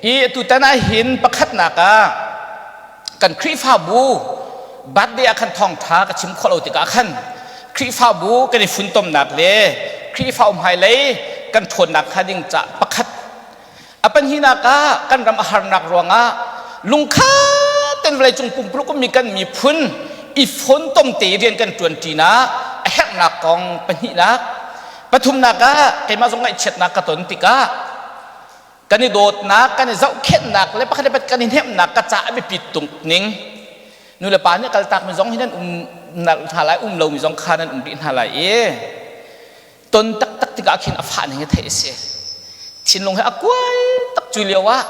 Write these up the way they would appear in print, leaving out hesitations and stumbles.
I tutan ah hin pakhatnak ah kan Khrihfabu birthday ah khan thawngtha ka chim khawh lo tikah khan Khrihfabu kan i funtomnak le Khrihfa hmailei kan ṭhawnnak hnga ding ca pakhat, a pahnihnak ah kan ram a harnak ruangah lungkhat ten vawleicung pumpuluk ummi kan miphun i fontom te rian kan ṭuanṭinak a herhnak kong pahnihnak, pathumnak ah keimah zong ngaihchiatnak ka ton tikah kan i dawtnak, kan i zohkhenhnak le pakhat le pakhat kan i hnemhnak ka ca a biapit tuk ning. Nu le pa nih kaltak mi zong hi nan um hna lai, um lomi zong kha nan um rih hna lai i ton taktak tikah khin a fah ning hi theih a si. Thinlung he a kuai tak. Cu lio ah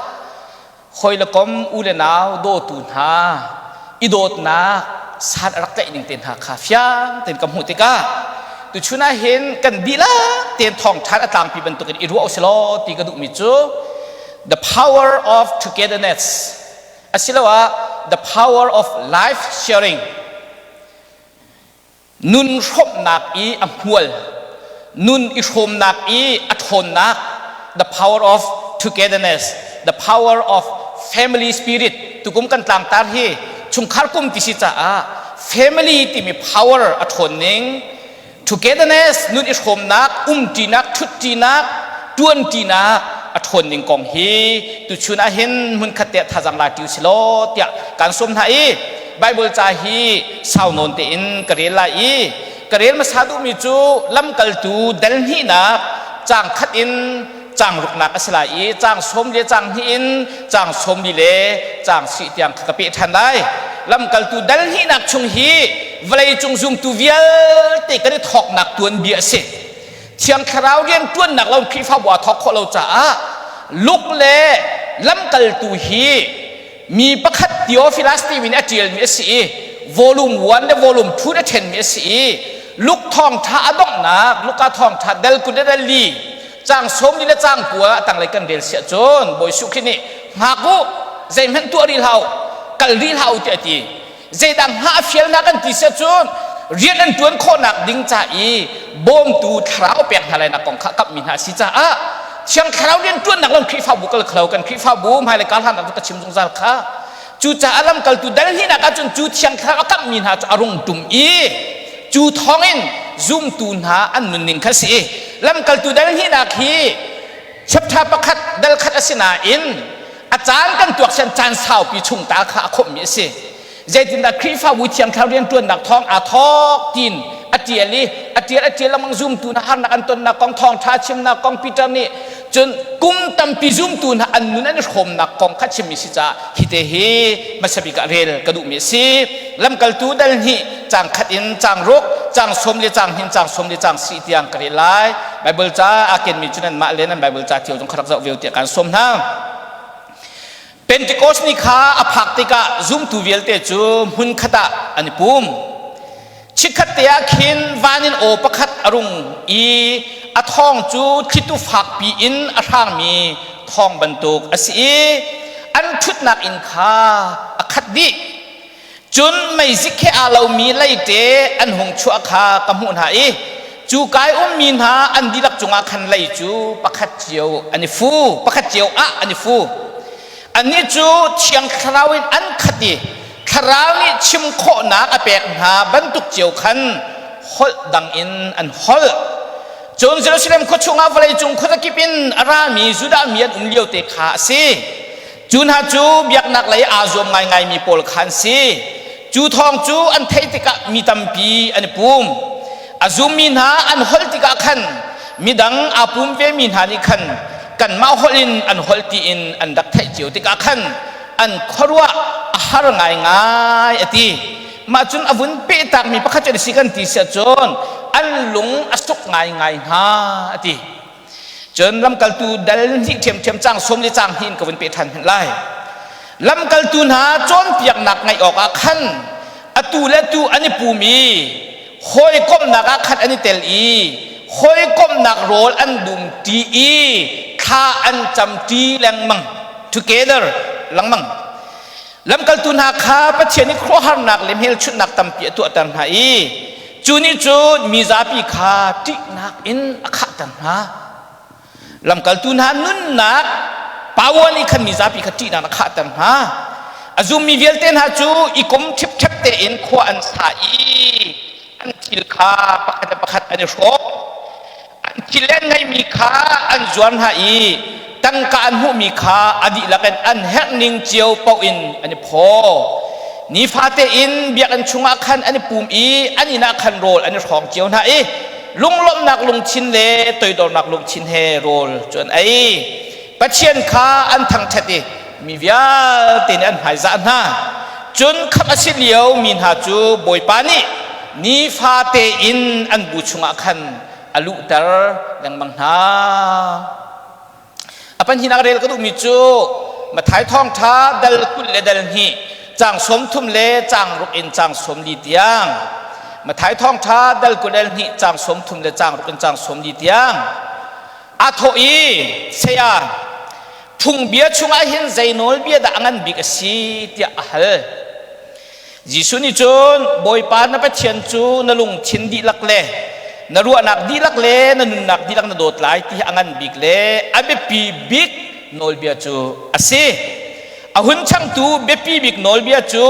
hawi le kom, u le nau, dawtu hna i dawtnak san a rak tlaih ning te hna kha fiang tein ka hmuh tikah tuchun ah hin kan dihlak tein thawngṭhan a tlangpi bantukin i ruah usilaw ti ka duhmi cu the power of togetherness asiloah the power of life sharing, nun hrawmhnak i a hmual, nun i hrawmnak i a ṭhawnnak, the power of togetherness, the power of family spirit. Tukum kan tlangtar hi chungkhar kum ti si caah family timi power a ṭhawn ning, togetherness, nun i hrawmnak, umṭinak, ṭhutṭinak, ṭuanṭinak a ṭhawn ning kong hi tuchun ah hin hmunkhat te thazang la ṭi usilaw tiah kan sawm hna i Bible ca hi sau nawn tein ka rel lai i ka rel hmasa duhmi cu Lamkaltu dal hnihnak caang khat in caang ruknak a si lai i caang sawm le caang hnih in caang 40 le caang sih tiang ka peh ṭhan lai. Lamkaltu dal hnihnak chung hi vawleicung zumtu vialte kan i thawknak tuanbia a si. Thiang Thlarau rian ṭuannak lo Khrihfabu aa thawk khawh lo caah Luke le lamkaltu hi mi pakhat Theophilus timi nih a ṭialmi a si i volume 1 le volume 2 a ṭhenmi a si i Luke thawngṭha a donghnak Luka thawngṭha dal 20 le dal li caang 40 le caang 9 a tanglei kan rel siah cun Bawi Jesuh Khrih nih hngak u, zeihmanh tuah rih hlah u, kal rih hlah u tiah a ti. Zeidah hngah a fialnak kan ti siah cun rian an ṭuan khawhnak ding ca i bawmtu thlarau pek hna lai nak kong kha kamhmi hna a si caah Thiang Thlarau rian ṭuannak lam Khrihfabu kal kho kan Khrihfabu hmailei kar hlannak cu ka chim zungzal kha. Cucaah lamkaltu dal hnihnak ahcun cu Thiang Thlarau a kamhmi hna cu a rung ṭum i cu thawngin zumtu hna an nunning kha si i lamkaltu dal hnihnak hi chapter pakhat dal khat a si nain a caan kan tuak sian caan saupi chung ta kha a khawmhmi a si. Zeitindah Khrihfabu Thiang Thlarau rianṭuannak thawng aa thawk tiin a ṭial i a ṭial a ṭial lengmang, zumtu hna harnak an tonnak kong, thawngṭha chimnak kong, Peter nih cun kum tampi zumtu hna an nun an i hrawmnak kong kha chimmi si caah hi te hi hmasa bik ah rel ka duhmi a si. Lamkaltu dal hnih caang khat in caang ruk, caang sawm le caang hin caang sawm le caang si tiang ka rel lai. Bible ca aa kenmi cu nanmah le nan Bible ca cio zong kha rak zoh ve tiah kaan sawm hna. Pentecost ni kha a phak tikah zumtu vialte cu hmunkhat ah an i pum. Chikkhat te ah khin van in aw pakhat a rung i a thawng cu thlitu fakpi in a hrangmi thawng bantuk a si i an ṭhutnak inn kha a khat dih. Cun meizik he aa lomi leite an hung chuah kha ka hmuh hna i cu kai ummi hna an dihlak cungah khan lei cu pakhat cio an i fu, pakhat cio ah an i fu. Annih cu Thiang Thlarau in an khat i Thlarau nih chim khawhnak a pek hna bantuk cio khan holh dang in an holh. Cun Jerusalem khua chungah vawleicung khuazakip in a rami Judah mi an um lio te kha a si. Cu hna cu biaknak lei aa zuam ngaingaimi pawl kha an si. Cu thawng cu an theih tikah mi tampi an i pum. A zummi hna an holh tikah khan midang aa pum vemi hna nih khan kanmah holh in an holh tiin an rak theih cio tikah khan an khuaruah a har ngaingai a ti. Mah cun a vun pehtakmi pakhat cu an si kan ti siah cun an lung a suk ngaingai hna a ti. Cun lamkaltu dal hnih ṭhiamṭhiam caang sawm le caang hnih in ka vun peh ṭhan hmanh lai. Lamkaltu hna cawnpiaknak ngaih awkah khan atu le atu an i pum i hawikomhnak ah khan an i tel i hawikomhnak rawl an dumṭi i thla an camṭi lengmang, together lengmang. Lamkaltu hna kha Pathian nih khuaruahharnak le hmelchunhnak tampi a tuahter hna i cu nih cun mi zapi kha ṭihnak in a khahter hna. Lamkaltu hna nunnak Power nih khan mi zapi kha ṭihnak a khahter hna. A zummi vialte hna cu i kom ṭhipṭhep tein khua an sa i an thil kha pakhat le pakhat an i hrawm. An thil le an ngeihmi kha an zuar hna i tangka an hmuhmi kha a dihlak in an herh ning cio paoh in an i phaw. Nifate in biakinn chungah khan an i pum i an inn ah khan rawl an i hrawng cio hna i lunglawmhnak lungthin le toidornak lungthin he rawl cu an ei. Pathian kha an thangṭhat i mi vialte nih an hmaizah hna. Cun khamh a si lio mi hna cu Bawipa nih nifate in an bu chungah khan a luhter lengmang hna. A pahnihnak rel ka duhmi cu Matthai thawngṭha dal 20 le dal 2 caang 30 le caang ruk in caang 40 tiang. Matthai thawngṭha dal 20 dal 2 caang 30 le caang ruk in caang 40 tiang. A thawh i, Saya, phungbia chungah hin zei nawlbia dah a ngan bik a si tiah a hal. Jesuh nih cun Bawipa na Pathian cu na lungthin dihlak le na ruahnak dihlak le na nunnak dihlak na dawt lai ti hi a ngan bik le a biapi bik nawlbia cu a si. A hun changtu biapi bik nawlbia cu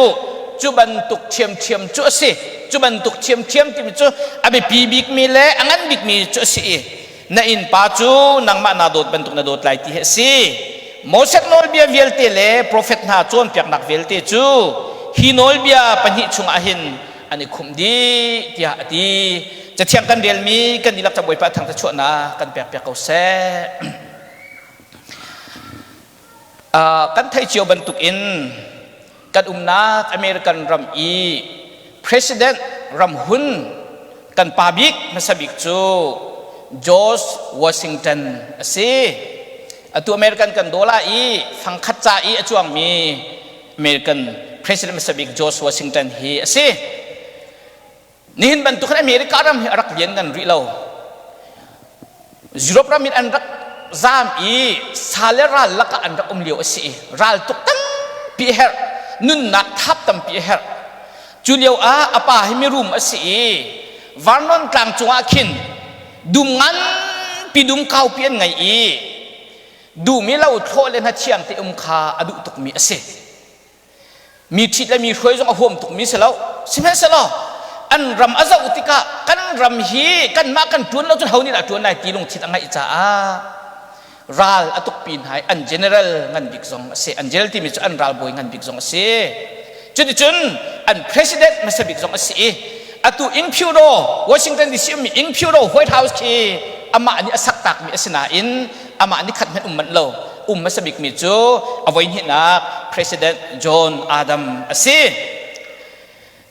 cu bantuk ṭhiamṭhiam cu a si. Cu bantuk ṭhiamṭhiam timi cu a biapi bikmi le a ngan bikmi cu a si i na innpa cu nangmah naa dawt bantuk na dawt lai ti hi a si. Moses nawlbia vialte le profet hna cawnpiaknak vialte cu hi nawlbia pahnih chungah hin an i khumh dih tiah a ti. Cathiang kan relmi kan dihlak ca Bawipa thangthat chuahnak kan pek piak ko seh. Kan theih cio bantukin kan umnak American ram i president ramhun kan pa bik hmasa bik cu George Washington a si. Atu American kan dollar i fangkhat ca i a cuangmi American president hmasa bik George Washington hi a si. Nihin bantuk hin America ram hi a rak lian ngan rih lo. Europe ram in an rak zaam i sa le ral lakah an rak um lio a si i ral tuk tampi a herh, nunnak thap tampi a herh. Cu lio ah a pa hi mirum a si i Vernon tlang cungah khin dum nganpi dum kaupi an ngei i dum i lo thlawh le hnathiang te um kha a duh tukmi a si. Mi ṭhit le mi hruai zong a huam tukmi si lo. Sihmanhsehlaw an ram a zoh tikah kan ram hi kanmah kan ṭuan lo cun ho nih dah ṭuan lai ti lungthin a ngeih caah ral a tukpi hna i an general ngan bik zong a si. An general timi cu an ralbawi ngan bik zong a si. Cuticun an president hmasa bik zong a si i atu Ingphyuro Washington DC ummi Ingphyuro White House khi amah nih a sak takmi a si nain amah nih khat hmanh um manh lo. Um hmasa bikmi cu a voihnihnak President John Adam a si.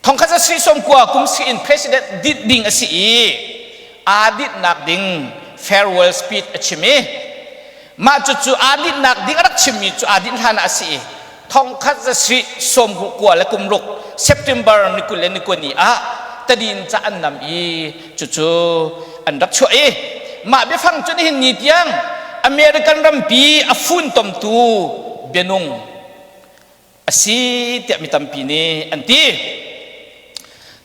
Thongkhat za sri sawmkua kum si in President dit ding a si i aa ditnak ding farewell speech a chim i mah cucu aa dinhnak ding a rak chimmi cu aa dinh hlan ah a si i thongkhat za sri sawmkua le kum ruk September ni 20 le ni 20 ni ah tadin ca an nam i cucu an rak chuah i mah biafang cu nihin ni tiang American rampi a funtomtu bianung a si tiah mi tampi nih an ti.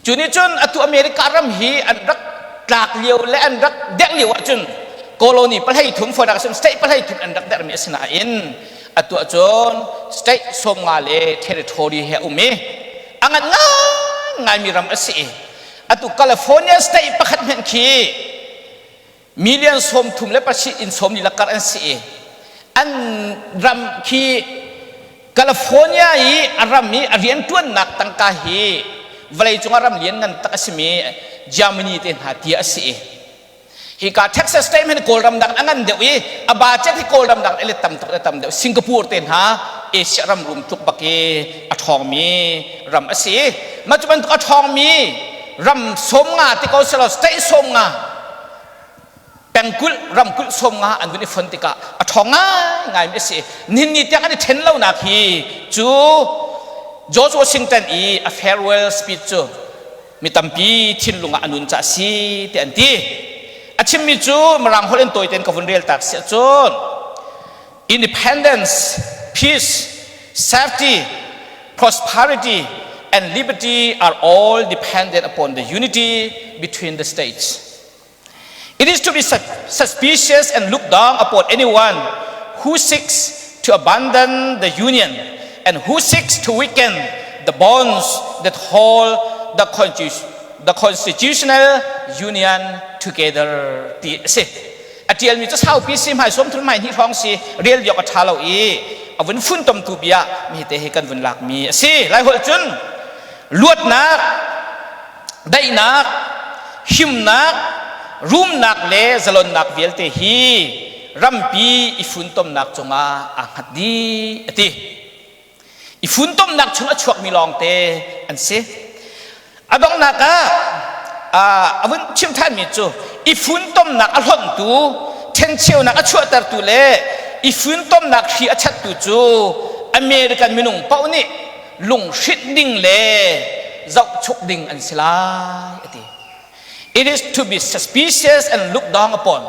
Cu nih cun atu America ram hi an rak tlak lio le an rak derh lio ahcun colony 13 for example state 13 an rak derhmi a si nain atu ahcun state 50 le territory he a um i a ngan ngaingaimi ram a si i atu California state pakhat hmanh khi million 37 in 40 lakar an si i an ram khi California i a ram i a rianṭuannak tangka hi vawleicung ah ram lian ngan tak a simi Germany te hna tia a si i hika Texas state hin Kawlram nak a ngan deuh i a budget hi Kawlram nak le tam tuk le tam deuh. Singapore te hna Asia ram rum tluk bak i a ṭhawngmi ram a si. Mah cu bantuk a ṭhawngmi ram 50 ti ko selaw state 50 pengkulh ramkulh 50 an vun i fon tikah a ṭhawng ngaingai mi a si. Nihin ni tiang an i ṭhen lonak hi cu George Washington i a farewell speech cu mi tampi thinlung ah a nun ca a si ti an ti. A chimmi cu Mirang holh in tawi tein ka vun rel tak si ahcun, "Independence, peace, safety, prosperity and liberty are all dependent upon the unity between the states. It is to be suspicious and look down upon anyone who seeks to abandon the union and who seeks to weaken the bonds that hold the, the constitutional union together ti a si. A tialmi cu saupi si hmai som thul hmai hnih hrawng si rel diok a tha lo i a vun funtom tu bia mi te hi kan vun lakmi a si. Lai holh cun luatnak daihnak himnak rumnak le zalonnak vialte hi rampi i funtomnak cungah aa hngat dih a ti. I funtomnak chung a chuakmi lawngte an si. A donghnak ah a vun chim ṭhanmi cu i funtomnak a hlonhtu, ṭhencheunak a chuahtertu le i funtomnak hri a chattu cu American minung paoh nih lunghrinh ding le zohchuk ding an si lai a ti. It is to be suspicious and look down upon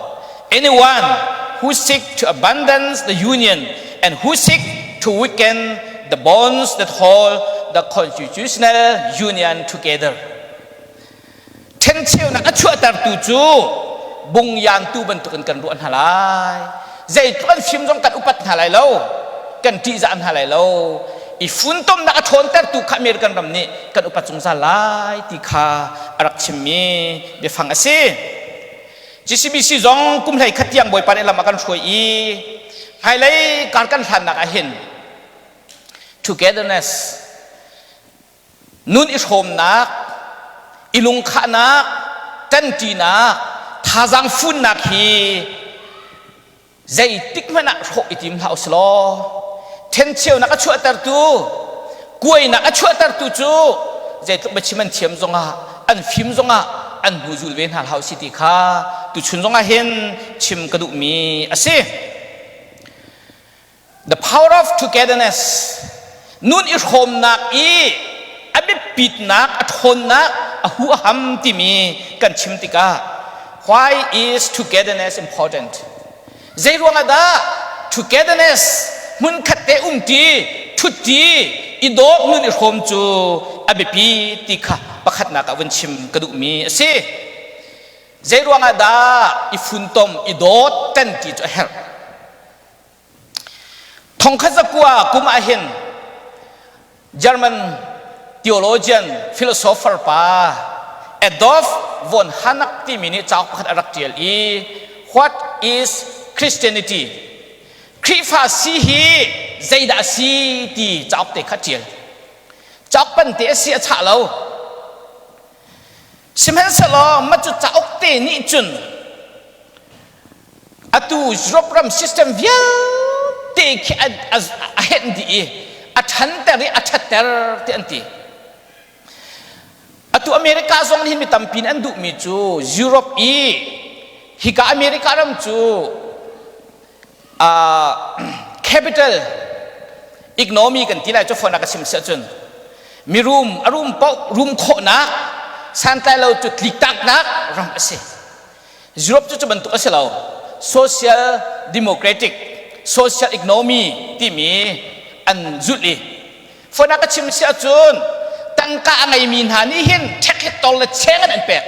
anyone who seek to abandon the union and who seek to weaken the bonds that hold the constitutional union together. Ṭhencheunak a chuahtertu cu bungyantu bantukin kan ruah hna lai. Zeitluk an fim zong kan upat hna lai lo. Kan ṭihzah hna lai lo. I funtomnak a ṭhawntertu kha American ram nih kan upat zungzal lai ti kha a rak chimmi biafang a si. GCBC zong kum hlei khat tiang Bawipa nih lam a kan hruai i hmailei kar kan hlannak ah hin togetherness nun i hrawmnak i lungkhahnak ṭanṭinak thazaang funnak hi zeitik hmanh ah hrawh i tim hlah usilaw ṭhencheunak a chuahtertu kuainak a chuahtertu cu zeitluk biachim an thiam zongah an fim zongah an hnu zul ve hna hlah usih ti kha tuchun zongah hin chim ka duhmi a si. The power of togetherness nun i hrawmnak i a biapitnak a ṭhawnnak a huaham timi kan chim tikah why is togetherness important? Zei ruangah dah togetherness hmunkhat te umṭi ṭhutṭi i dawt nun i hrawm cu a biapi ti kha pakhatnak ah vun chim ka duhmi a si. Zei ruangah dah i funtom i dawt kan ti cu a herh? Thongkhat zakua kum ah hin German theologian philosopher pa Adolf von Harnack timi nih cauk pakhat a rak ṭial i What is Christianity? Khrihfa si hi zeidah a si ti cauk te kha ṭial. Cauk pante a si a chah lo. Sihmanhsehlaw mah cu cauk te nih cun Atu Europe ram system vialte khi a henh dih i a ṭhanter i a ṭhatter ti an ti. Atu America zong nih mi tampi nih an duhmi cu Europe i hika America ram cu uh, capital economy kan ti lai cu phone ah ka chim si ahcun mirum a rum paoh rum khawhnak santlai lo cu tliktaknak ram a si. Europe cu cu bantuk a si lo. Social democratic, social economy timi an zulh i phone ah ka chim si ahcun tangka a ngeimi hna nih hin ṭhek hi tol le cheng in an pek.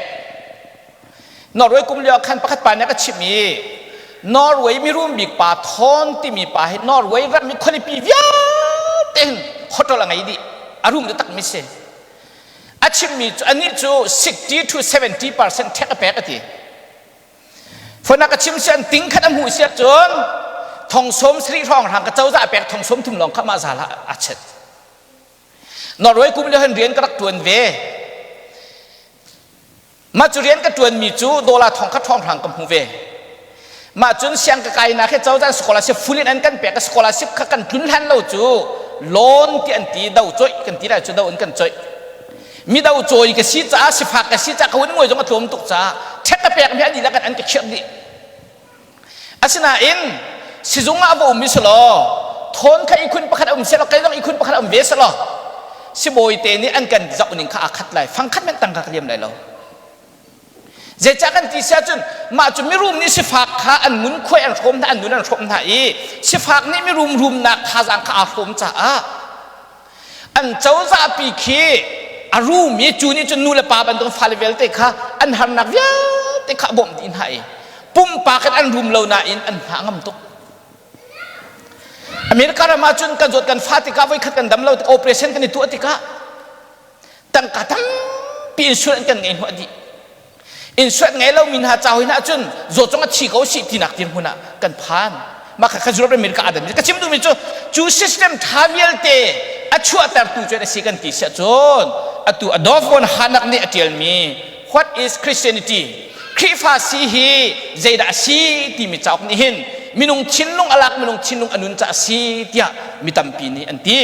Norway kum lio ah khan pakhat pa nih a ka chimh i Norway mirum bik pa Thon timi pa hi Norway ram i khualipi vialte hin hotel a ngei dih. A rum takmi si. A chimmi cu anih cu 60 to 70% ṭhek a pek a ti. Fonak a chim sian ting khat a hmuh siat cun thong sawm sarih hrawng hrang ka cozah a pek thong sawm thum lawng kha mah zal ah a chet. Norway kum lio hin rian ka rak ṭuan ve. Mah cu rian ka ṭuanmi cu dollar thong khat hrawnghrang ka hmu ve. Mah cun siang ka kainak hi cozah scholarship full in an kan pek. Scholarship kha kan tlun hlan lo cu loan ti an ti do coih kan ti lai cu do in kan coih. Mi do cawi ka si caah sifak ka si caah ka hun nguai zong a tlawm tuk caah ṭhek ka pek mi an dihlak an ka khirh dih. Asinain sizung ah va um i selaw thawn kha ihkhun pakhat a um selaw kei zong ihkhun pakhat a um ve selaw sibawi te nih an kan zoh ning kha aa khat lai fangkhat men tangka ka liam lai lo zeicah kan ti si ahcun mah cu mirum nih sifak kha an ngunkhuai an hrawm hna an nun an hrawm hna i sifak nih mirum rumnak thazaang kha aa hrawm caah An cozahpi khi a rum i cu nih cun nu le pa bantuk fale vialte kha an harnak vialte kha a bawmh dih hna i pumpak in an rum lo nain an hna ngam tuk. America ram ahcun kan zawt kan fa tikah voikhat kan dam lo tik operation kan i tuah tikah tangka tampi insurance kan ngei hnuah dih. Insurance ngei lomi hna ca hoi hna ahcun zawt zong a thi ko si tinak dirhmun ah kan phan. Mah kha Europe America adam ka chim duhmi cu cu system tha vialte a chuahtertu cu a si kan ti siah cun atu Adolf von Harnack nih a tialmi What is Christianity? Khrihfa si hi zeidah a si timi cauk nih hin minung thinlung a lak minung thinlung a nun ca a si tiah mi tampi nih an ti.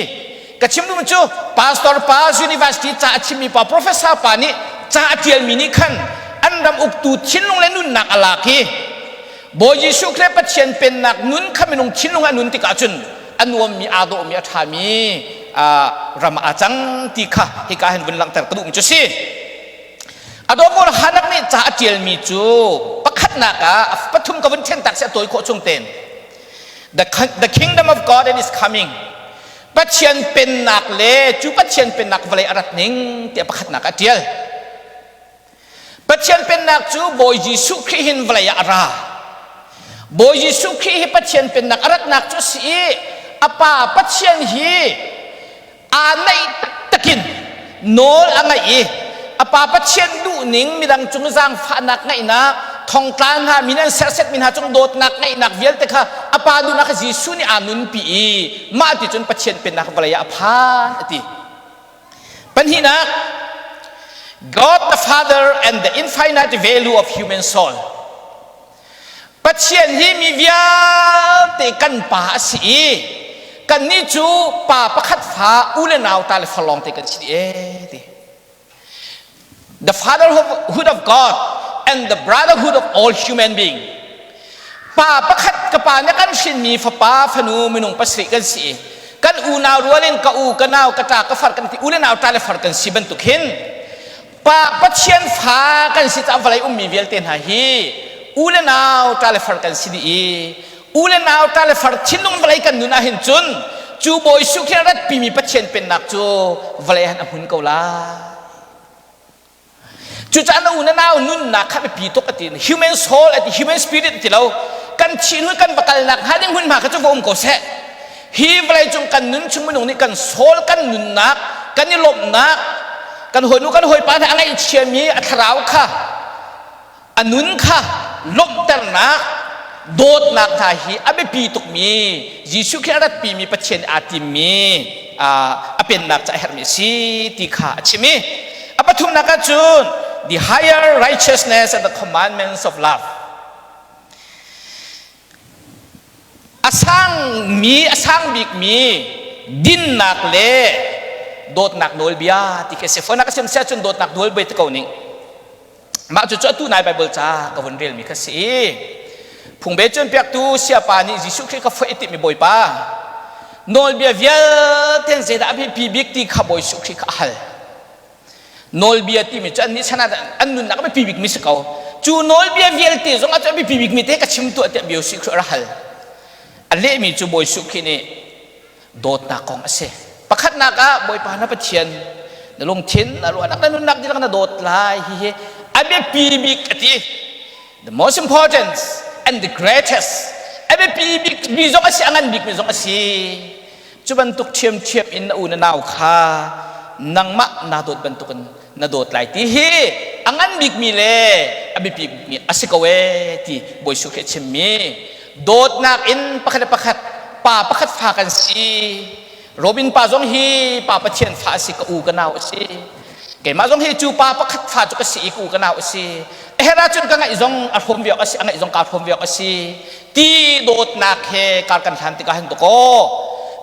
Ka chim duhmi cu pastor pa university ca a chimmi pa professor pa nih ca a tialmi nih khan an ram uktu thinlung le nunnak a lak i Bawi Jesuh Khrih Pathian pennak nun kha minung thinlung a nun tikah cun a nuammi aa dawhmi a ṭhami ram ah aa cang ti kha hika hin vun langhter ka duhmi cu si. Adawmur Hanak nih ca a ṭialmi cu pakhatnak ah pathum ka vun ṭhen tak si a tawi khawh chung tein The, the kingdom of God and is coming Pathian pennak le cu Pathian pennak vawlei a rat ning tiah pakhatnak a ṭial. Pathian pennak cu Bawi Jesuh Khrih hin vawlei ah a ra. Bawi Jesuh Khrih hi Pathian pennak a ratnak cu a si i a Pa Pathian hi aa naih taktak in nawl a ngaih i a Pa Pathian duhning midang cung zaangfahnak ngeihnak thongtla hna min an serhset mi hna cung dawtnak ngeihnak vialte kha a Pa duhnak kha Jesuh nih aa nunpi i mah ti cun Pathian pennak vawlei ah a phan a ti. Pahnihnak, God the Father and the infinite value of human soul. Pathian hi mi vialte kan pa a si i kannih cu pa pakhat fa u le nau ta le far lawng te kan si dih ee ti. The fatherhood of God and the brotherhood of all human being. Pa pakhat ka pa nih kan hrinmi fapa fanu minung pasarih kan si i kan unau rual in ka u ka nau ka ṭa ka far kan ti u le nau ṭa le far kan si bantuk hin pa Pathian fa kan si caah vawlei ummi vialte hna hi u le nau ṭa le far kan si dih i u le nau ṭa le far thinlung vawlei kan nun ahhin cun cu Bawi Jesuh Khrih a ratpimi Pathian pennak cu vawlei han a hmun ko lai. Cucaah na u na nau nunnak kha biapi tuk a ti. Human soul a ti, human spirit a ti lo. Kan thih hnu kan va kalnak hnga ding hmunhma kha cu va um ko seh. Hi vawlei cung kan nun chung minung nih kan soul kan nunnak, kan i lawmhnak, kan hawinu kan hawipa hna a ngaihchiami a thlarau kha a nun kha lawmhternak dawtnak hna hi a biapi tukmi Jesuh Khrih a ratpimi Pathian aa timmi a pennak ca a herhmi a si ti kha a chim i a pathumnak ah cun the higher righteousness and the commandments of love A sangmi, a sang bikmi dinnak le dawtnak nawlbia ti khi a si. Fawn ah ka sim siah cun dawtnak nawlbia ti ko ning. Mah cu cu atu nai Bible ca ka vun relmi kha si. Phungbe cawnpiaktu siapa nih Jesuh Khrih kha foih a timhmi Bawipa nawlbia vialte zeidah a biapi bik ti kha Bawi Jesuh Khrih kha a hal. Nawlbia timi cu annih chan ah an nunnak a biapi bikmi si ko. Cu nawlbia vialte zong ah cu a biapi bikmi te ka chim tuah tiah Bia Jesuh Khrih a ra hal. A lehmi cu Bawi Jesuh Khrih nih dawtnak kong a si. Pakhatnak ah Bawipa na Pathian na lungthin na ruahnak na nunnak dihlak na dawt lai hihi a biapi bik a ti. The most important and the greatest a biapi bik mi zong a si a ngan bik mi zong a si. Cu bantuk ṭhiamṭhiam in na u na nau kha nangmah naa dawt bantukin na dawt lai ti hi a ngan bikmi le a biapi bikmi a si ko ee ti Bawi Jesuh Khrih a chimmi dawtnak in pakhat le pakhat pa pakhat fa kan si Robin pa zong hi pa Pathian fa a si ka u ka nau a si keimah zong hi cu pa pakhat fa cu ka si i ka u ka nau a si a herh ahcun ka ngaih zong a hrawm ve awk a si a ngaih zong kaa hrawm ve awk a si ti dawtnak he kar kan hlan tikah hin dakaw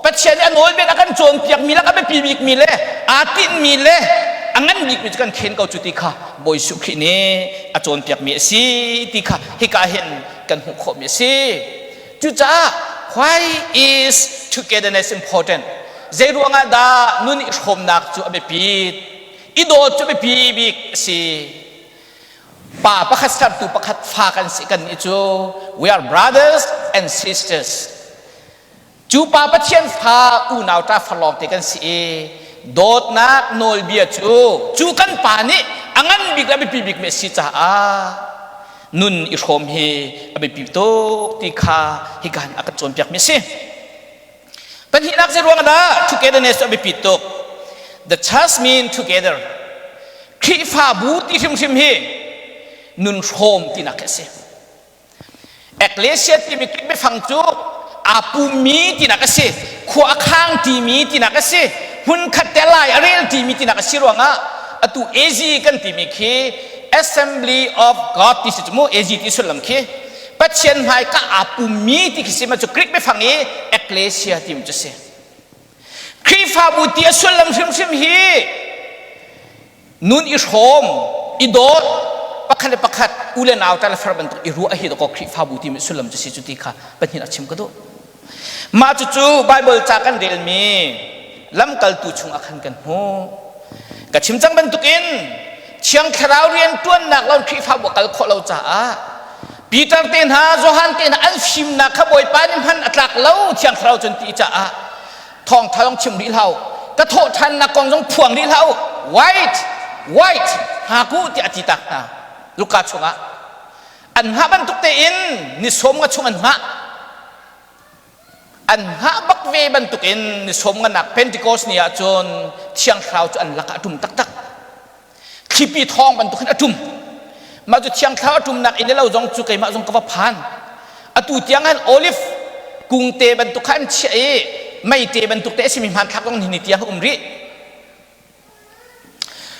Pathian nih a nawlbia a kan cawnpiakmi le a biapi bikmi le aa tinhmi le a ngan bikmi cu kan khen ko cu ti kha Bawi Jesuh Khrih nih a cawnpiakmi a si ti kha hika hin kan hmuh khawhmi a si. Cucaah why is togetherness important? Zei ruangah dah nun i hrawmnak cu a biapit? I dawt cu biapi bik a si. Pa pakhat sertu pakhat fa kan si kan nih cu we are brothers and sisters. Cu pa Pathian fa unau ṭa far lawng te kan si i dawtnak nawlbia cu cu kan pa nih a ngan bik le a biapi bikmi a si caah nun i hrawm hi a biapi tuk ti kha hika hin a kan cawnpiakmi a si. Pahnihnak zei ruang dah togetherness cu a biapit tuk? The church mean together. Khrihfabu ti hrimhrim hi nun hrawm tinak a si. Ecclesia timi biafang cu aa pummi tinak a si. Khua a khang timi tinak a si. Hmunkhat te lai a rel timi tinak a si ruangah atu AZ kan timi khi Assembly of God ti si cu mu AZ ti sullam khi Pathian hmaika aa pummi ti khi si ma cu Greek biafang i ekklesia ti cu si. Khrihfabu ti a sullam hrimhrim hi nun i hrawm, i dawt, pakhat le pakhat u le nau tar le far bantuk i ruah hi dakaw Khrihfabu ti mi sullam cu si cu ti kha pahnih a chim ka duh. Mah cucu Bible ca kan relmi lamkaltu chungah khan kan hmuh. Ka chim cang bantukin Thiang Thlarau rian ṭuannak lo Khrihfabu a kal khawh lo caah Peter te hna, Johan te hna an fimnak kha Bawipa nih hman a tlak lo Thiang Thlarau cun ti caah thawngṭha zong chim rih hlah u. Ka thawh ṭhannak kong zong phuang rih hlah u. Wait, wait, hngak u tiah a ti tak hna. Luka chungah an hngah bantuk tein ni sawm nga chung an hngah. An hngah bak ve bantukin ni sawm nganak Pentecost ni ah cun Thiang Thlarau cu an lakah a ṭum taktak. Thlipi thawng bantuk hin a ṭum. Mah cu Thiang Thlarau a ṭumnak inn lo zong cu keimah zong ka va phan. Atu tiang han olive kungte bantuk kha an chiah i meite bantuk te a simi hmanthlak zong ni tiang a um rih.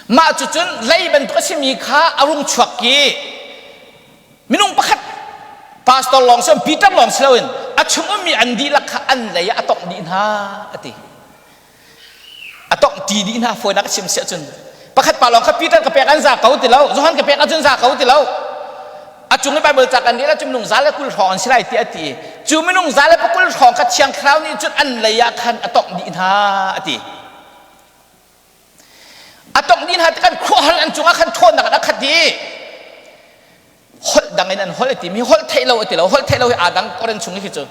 Mah cucun lei bantuk a simi kha a rung chuak i minung pakhat pastor lawng si Peter lawng si loin a chung ummi an dihlak kha an lei ah a tongh dih hna a ti. A tongh ti dih hna fawinak a chim siah cun pakhat pa lawng kha Peter ka pek an za ko ti lo Johan ka pek ahcun za ko ti lo a cung i Bible ca kan rel ahcun minung za le 20 hrawng an si lai ti a ti cu minung za le pakul hrawng kha Thiang Thlarau nih cun an lei ah khan a tongh dih hna a ti. A tongh dih hna tikhan khuahal an cungah khan ṭhawnnak in a khat i holh dang in an holh a timi holh theih lo a ti lo holh theih lo hi aa dang Koran chung hi cu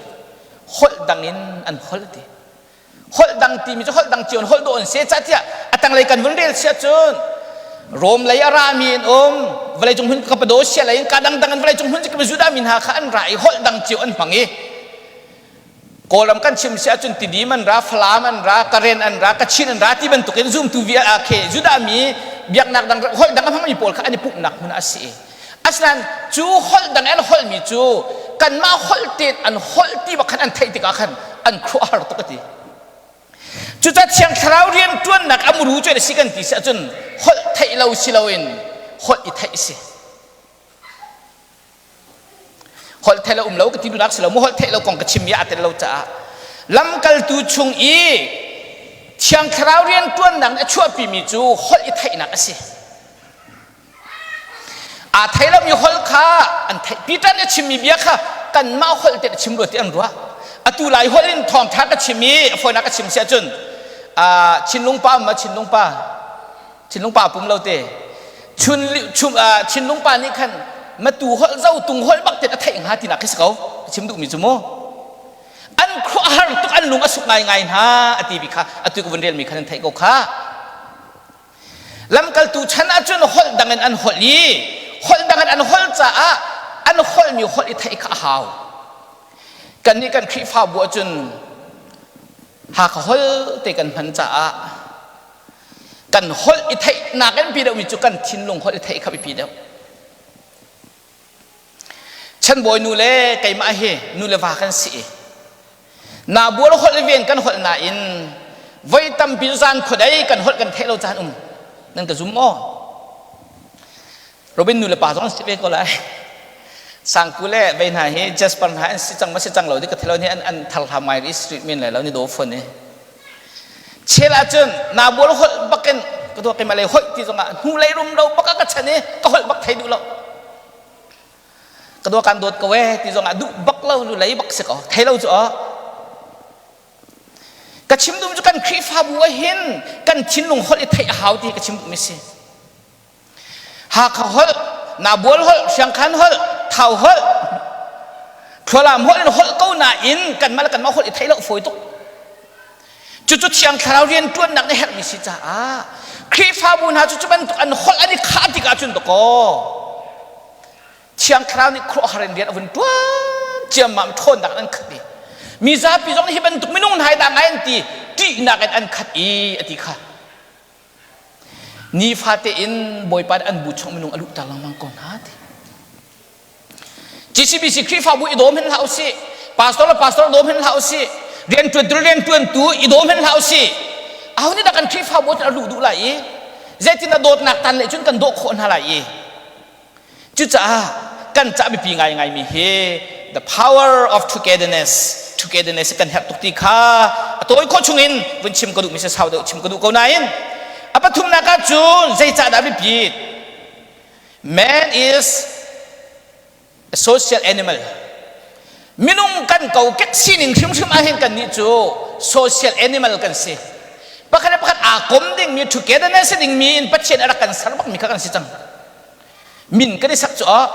holh dang in an holh a ti holh dang timi cu holh dang cio in holh dawh an si catiah a tanglei kan vun rel sia cun Rom lei a rami an um vawleicung hmun Cappadocia lei in ka dangdang in vawleicung hmun Judah mi hna kha an ra i holh dang cio an hmang i Kawlram kan chim si ahcun Tidim an ra, Falam an ra, Karen an ra, Kachin an ra ti bantukin zumtu vi ah khe Judah mi biaknak dang holh dang a hmangmi pawl kha an i pumhnak hmun ah a si. Asinain cu holh dang an holhmi cu kanmah holh tein an holh ti bak khan an theih tikah khan an khuahar tuk a ti. Cucaah Thiang Thlarau rian ṭuannak a muru cu a si kan ti si ahcun holh theih lo si loin holh i theih a si. Holh theih lo um lo ka ti duhnak si lo mu holh theih lo kong ka chim i aa tel lo caah lamkaltu chung i Thiang Thlarau rian ṭuannak nih a chuahpimi cu holh i theihnak a si. Aa thei lomi holh kha an theih. Peter nih a chimmi bia kha kanmah holh te a chim rua ti an ruah. Atu lai holh in thawngṭha ka chim i a fawinak ka chim si ahcun Chinlung pa um ma Chinlung pa Chinlung pa pum lo te chun chum Chinlung pa nih khan matu holh zo tung holh bak te a theih hnga tinak khi si ko chim duhmi cu mu an khuahar tuk an lung a suk ngai ngai hna a ti bi kha atu ka vun relmi khan an theih ko kha lamkaltu chan ahcun holh dang in an holh i holh dang in an holh caah an holhmi holh i theih kha a hau kannih kan Khrihfabu ahcun Hakha holh te kan hman caah kan holh i theihnak in pi deuhmi cu kan thinlung holh i theih kha biapi deuh chanbawi nu le keimah hi nu le va kan si i nabual holh ven kan holh nain voi tampi zan khuadei kan holh kan theih lo caan um nan ka zum maw Robin nu le pa zong an si ve ko lai sangku le vei hna hi Jasper hna an si cang ma si cang lo di ka thelo ni an an thar hlam ngai ri street min le lo ni do phone ni chel ahcun na bual holh bakin ka tuak keimah lei holh ti zongah hnu lei rum lo baka ka chan i ka holh bak thei duh lo ka dua kan dawt ko e ti zongah duh bak lo lu lei bak si ko thei lo cu o ka chim dum cu kan Khrihfabu ah hin kan thinlung holh i theih a hau ti ka chim duhmi si Hakha holh, Nabual holh, Hriangkhan holh, Thau holh, Thlualam holh in holh ko nain kanmah le kanmah holh i theih lo fawi tuk. Cucu Thiang Thlarau rianṭuannak nih herhmi si caah Khrihfabu hna cu cu bantuk an holh an i khah tikah cun dakaw Thiang Thlarau nih khuaruahhar in rian a vun ṭuan ciammam ṭhawnnak an khat i. Mi zapi zong nih hi bantuk minung hna hi dah ngai an ti ṭihnak in an khat i a ti kha. Nifate in Bawipa nih an bu chung minung a luhter lengmang ko hna ti. GCBC Khrihfabu i dawm hin hlah usih. Pastor le pastor dawm hin hlah usih. Rianṭuantu le rianṭuantu i dawm hin hlah usih. Aho nih dah kan Khrihfabu cu a luh duh lai i zeitin dah dawtnak tan le cun kan dawh khawh hna lai i cucaah kan cah biapi ngaingaimi hi the power of togetherness togetherness kan herh tuk ti kha a tawi khawh chungin vun chim ka duhmi si sau deuh chim ka duh ko nain a pathumnak ah cun zeicah dah biapit Man is a social animal. Minung kan kokek sining hrimhrim ahhin kan nih cu social animal kan si. Pakhat le pakhat aa kom dingmi togetherness dingmi in Pathian a rak kan ser bakmi kha kan si cang. Min kan i sak cu ah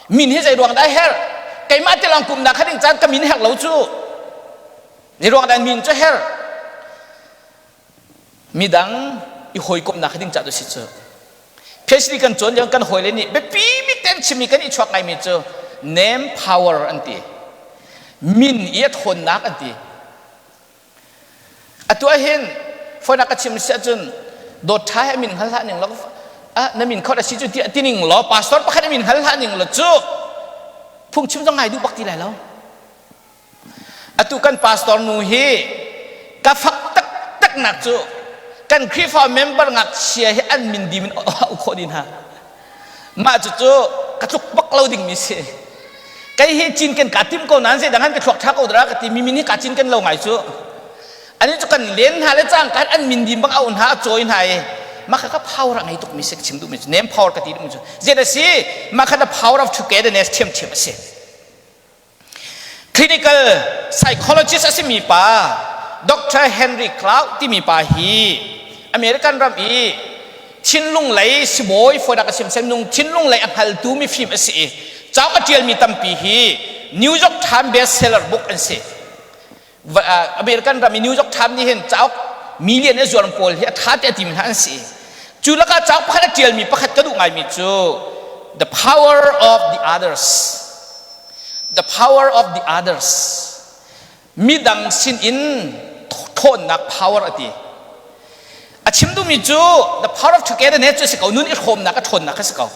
min hi zei ruang dah herh? Keimah te lawng pumnak kha ding caan ka min herh lo cu. Zei ruang dah min cu herh? Midang i hawikomhnak ding ca tu si cu. PhD kan cawn lio kan hawile nih biapi bik ten chimmi kan i chuak ngaimi cu name power an ti. Min i a thawnnak an ti. Atu ahhin phone ka chim si ahcun dawt tha he min hngal hlah ning law ah na min khot a si cu ti ti ning law pastor pakhat a min hngal hlah ning law cu phungchim zong ngai duh bak ti lai lo. Atu kan pastor nu hi ka fak taktak nak cu kan Khrihfa member ngakchia hi an min dim in a khawh dih hna. Mah cucu ka tluk bak lo dingmi si. Kei hi cinken kaa tim ko nain zeidang han ka thluak ṭha ko dara ka ti mi min hi kaa cinken lo ngai cu. Ani cu kan len hna le cangka an min dim bang au hna a cawi hna i mah kha ka power a ngei tukmi si ka chim duhmi cu name power ka ti duhmi cu zei a si mah kha the power of togetherness ṭhiamṭhiam a si. Clinical psychologist a simi pa Dr. Henry Cloud timi pa hi American ram i thinlung lei sibawi fawinak a sim nung thinlung lei a hngaltu mifim a si i cauk a ṭialmi tampi hi New York Times bestseller book an si. American ram i New York Times nih hin cauk million a zuar pawl hi a ṭha te a timi hna an si. Cu lakah cauk pakhat a ṭialmi pakhat ka duh ngaimi cu The Power of the Others. The Power of the Others. Midang sin in ṭhawnnak power a ti. A chim duhmi cu the power of togetherness cu a si ko nun i hrawmnak a ṭhawnnak a si ko.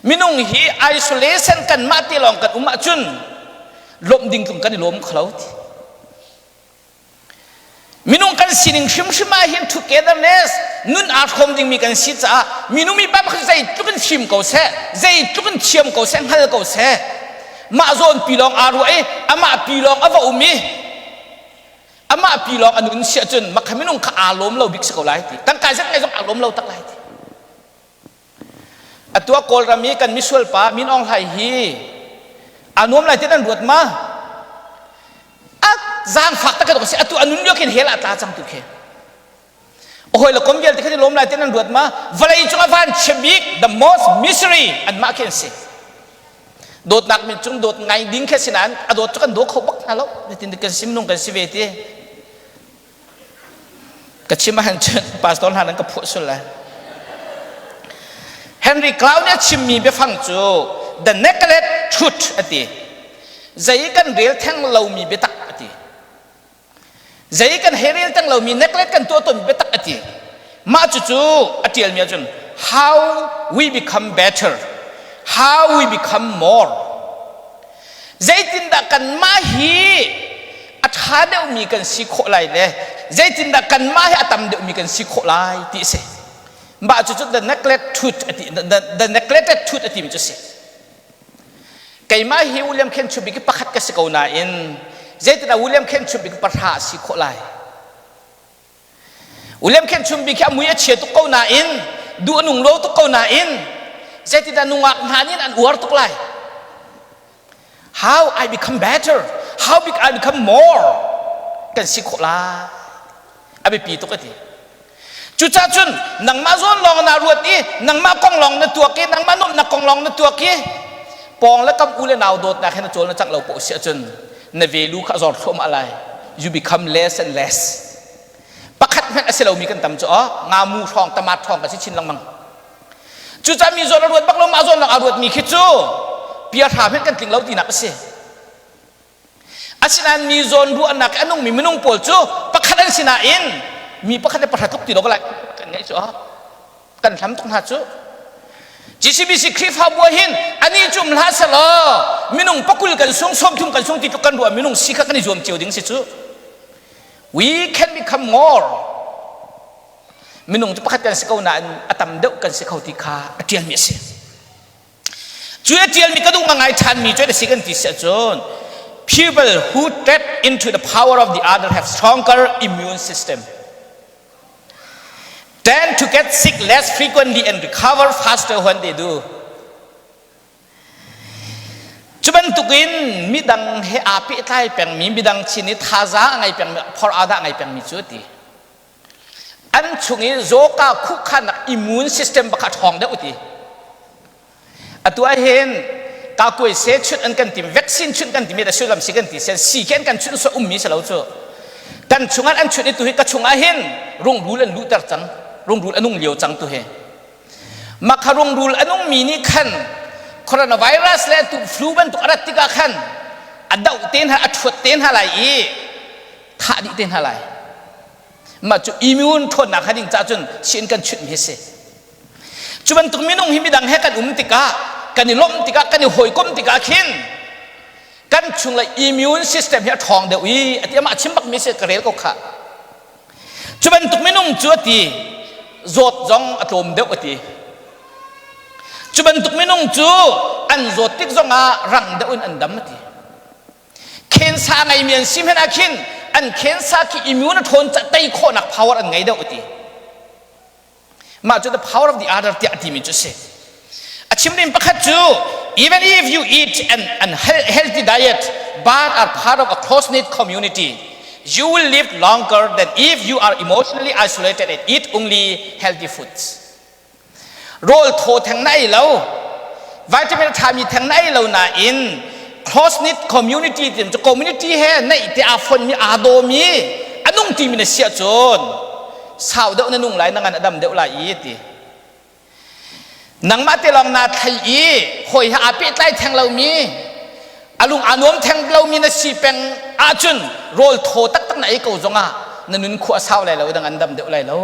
Minung hi isolation kanmah te lawng kan um ahcun lawmh ding tlung kan i lawm kho lo ti. Minung kan sining hrimhrim ah hin togetherness nun aa hrawm dingmi kan si caah minung mi pa pakhat zeitluk in fim ko seh zeitluk in thiam ko seh hngal ko seh mah zawn pi lawng aa ruah i amah pi lawng a va um i amah pi lawng a nun si ahcun makha minung kha aa lawm lo bik si ko lai ti tangka zet ngai zong aa lawm lo tak lai ti Atu ah Kawlram i kan misual pa Min Aung Hlaing hi aa nuam lai ti nan ruat ma? A zaangfak tak ka si. Atu a nun lio khin hell ah tla cang tu khi. A hawi le kom vialte khan i lawm lai ti nan ruat ma? Vawlei cung ah van chia bik the most misery anmah khi an si. Dawtnak min cung dawt ngai ding khi si nain a dawt cu kan daw kho bak hna lo. Zeitin kan sim nung kan si ve ti. Ka chim ahhin cun pastor hna nan ka phuah sul lai. Henry Cloud nih a chimmi biafang cu the naked truth a ti. Zei kan rel theng lomi biatak a ti. Zei kan hei rel theng lomi naked kan tuah tawnmi biatak a ti. Mah cucu a ṭialmi ahcun how we become better, how we become more. Zeitindah kanmah hi a ṭha deuhmi kan si khawh lai le zeitindah kanmah hi a tam deuhmi kan si khawh lai ti a si. Mah cucu the neglected truth a ti the, the neglected truth a timi cu a si. Keimah hi William Khen Chubik hi pakhat ka si ko nain zeitindah William Khen Chubik pahra a si khawh lai? William Khen Chumbi khi a mui a chia tuk ko nain duh a nung lo tuk ko nain zeitindah nungak hna nih an uar tuk lai how I become better how big I become more kan si khawh lai a biapi tuk a ti cucaah cun nangmah zawn lawng na ruat i nangmah kong lawng na tuak i nangmah nuamhnak kong lawng na tuak i pawng le kam u le nau dawtnak he na cawl na cangh lo poh si ahcun na value kha a zor thluahmah lai you become less and less pakhat hmanh a si lomi kan tam cu aw ngamu hrawng tamat hrawng kan si chin lengmang cucaah mi zawn a ruat bak lo mah zawn lawng a ruatmi khi cu pia hra hmanh kan tling lo tinak a si. Asinain mi zawn ruahnak a nungmi minung pawl cu pakhat an si nain mi pakhat le pakhat tluk ti lo lai kan ngeih cu kan hlam tuk hna cu. GCBC Khrihfabu ah hin ani cu um hlah selaw minung pakul kan sung 30 kan sung ti tluk kan ruah minung si kha kan i zuam cio ding si cu. We can become more. Minung cu pakhat kan si ko nain a tam deuh kan si kho ti kha a ṭialmi a si. Cu a ṭialmi ka duh ngai ṭhanmi cu a si kan ti si ahcun people who tap into the power of the other have stronger immune system tend to get sick less frequently and recover faster when they do. Cu bantukin midang he aa pehtlai pengmi, midang chin i thazaang a ngei pengmi, phor aa dah ngei pengmi cu a ti. An chung i zawka khuhkhannak immune system bak a ṭhawng deuh ti. Atu ah hin kakuai se chunh an kan tim, vaccine chunh kan timi da sullam si kan ti sen si khi an kan chunh so ummi si lo cu. Kan chungah an chunh i tu hi ka chungah hin rungrul an luhter cang, rungrul a nung lio cang tu hi. Makha rungrul a nungmi nih khan coronavirus le tu flu bantuk a rat tikah khan a doh te hna a ṭhuat te hna lai i thah dih te hna lai. Mah cu immune ṭhawnnak ha ding caah cun sin kan chunh mi si. Cu bantuk minung hi midang he kan um tikah kan i lawmh tikah kan i hawikomh tikah khin kan chung le immune system hi a ṭhawng deuh i a ti amah chim bak mi si ka rel ko khah. Cu bantuk minung cu a ti zawt zong a tlawm deuh a ti. Cu bantuk minung cu an zawt tik zongah rang deuh in an dam a ti. Khensa ngeimi an si hmanh ah khin an khensa khi immune a ṭhawn tei khawhnak power an ngei deuh a ti. Mah cu the power of the other tiah a timi cu a si. A chim ding pakhat cu even if you eat an unhealthy diet but are part of a close-knit community, you will live longer than if you are emotionally isolated and eat only healthy foods. Rawl thaw theng na ei lo, vitamin ṭhami theng na ei lo nain close-knit community ti cu community he naih te aa fonmi aa dawmi a nung timi na si ahcun sau deuh na nung lai na ngan a dam deuh lai i ti nangmah te lawng naa thlei i hawi he aa pehtlai theng lomi a lung aa nuam theng lomi na si peng ahcun rawl thaw taktak na ei ko zongah na nun khua a sau lai lo dang an dam deuh lai lo